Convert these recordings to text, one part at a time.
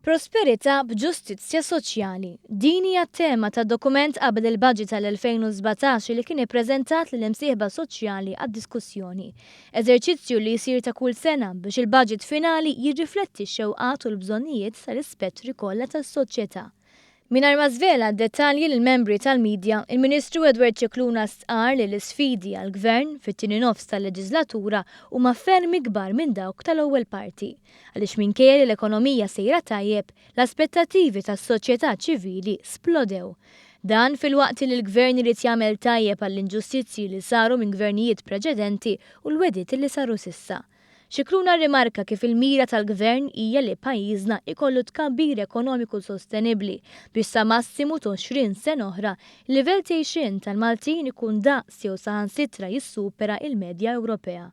Prosperità b'ġustizzja soċjali. Din hija t-tema tad-dokument qabel il-Budget tal-2017 li kien ippreżentat lill-imsieħba soċjali għad-diskussjoni. Eżerċizzju li jsir ta' kull sena biex il-budget finali jirrifletti x-xewqat u l-bżonnijiet tal-ispettri kollha tas-soċjetà. Mingħajr ma żvela d-dettalji lill-membri tal-midja, il-Ministru Edward Scicluna stqarr li l-isfidi għall-Gvern fit-tieni nofs tal-leġiżlatura huma ferm ikbar minn dawk tal-ewwel parti. Għaliex minkejja li l-ekonomija sejra tajjeb, l-aspettattivi tas-soċjetà ċivili splodew. Dan filwaqt li l-Gvern irid jagħmel tajjeb għall-inġustizzji li saru minn gvernijiet preċedenti u l-wegħdiet li saru s'issa. Scicluna rrimarka kif il-mira tal-Gvern hija li pajjiżna ikollu tkabbir ekonomiku sostenibbli biex sa massimu t'20 sena oħra, il-livell t'għixien tal-Maltin ikun daqs jew saħansitra jissupera il-medja Ewropea.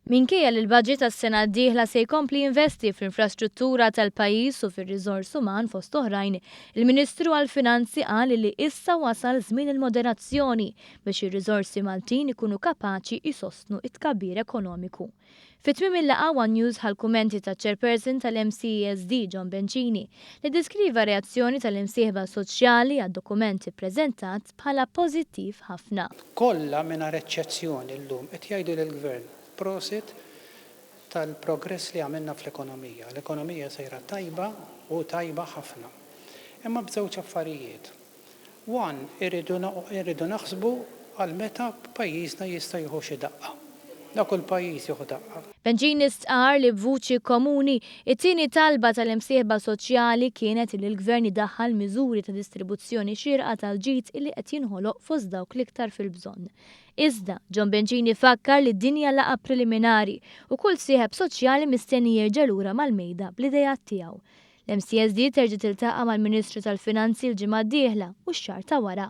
Minkejja li l-budget għas-sena d-dieħla se jkompli jinvesti fl-infrastruttura tal-pajjiż u fir-riżors uman fost oħrajn, il-Ministru għall-Finanzi qal li issa wasal żmien il-moderazzjoni biex ir-riżorsi Maltin ikunu kapaċi jsostnu t-tkabbir ekonomiku. Fi tmiem il-laqgħa one News ħa l-kummenti taċ-Chairperson tal-MCESD John Bencini li ddeskriva r-reazzjoni tal-imsieħba soċjali għad-dokument ippreżentat bħala pożittiv ħafna. Kollha mingħajr eċċezzjoni llum qed jgħidu lill-Gvern prosit tal-progress li għamilna fl-ekonomija. L-ekonomija sejra tajba u tajba ħafna. Imma b'żewġ affarijiet. One, irridu irridu naħsbu għal meta pajjiżna jista' jieħu xi daqqa. La kull pajjiż jieħu daqqa. Bencini stqarr li b'vuċi komuni, it-tieni talba tal-imsieħba soċjali kienet li l-Gvern idaħħal miżuri ta' distribuzzjoni xierqa tal-ġid li qed jinħoloq fost dawk l-iktar fil-bżonn. Iżda, John Bencini fakkar li din hija laqgħa preliminari u kull sieħeb soċjali mistenni jerġa' lura mal-mejda bl-ideat tiegħu. L-MCSD terġa' tiltaqa' mal-Ministru tal-Finanzi l-ġimgħa d-dieħla u x-xahar ta' wara.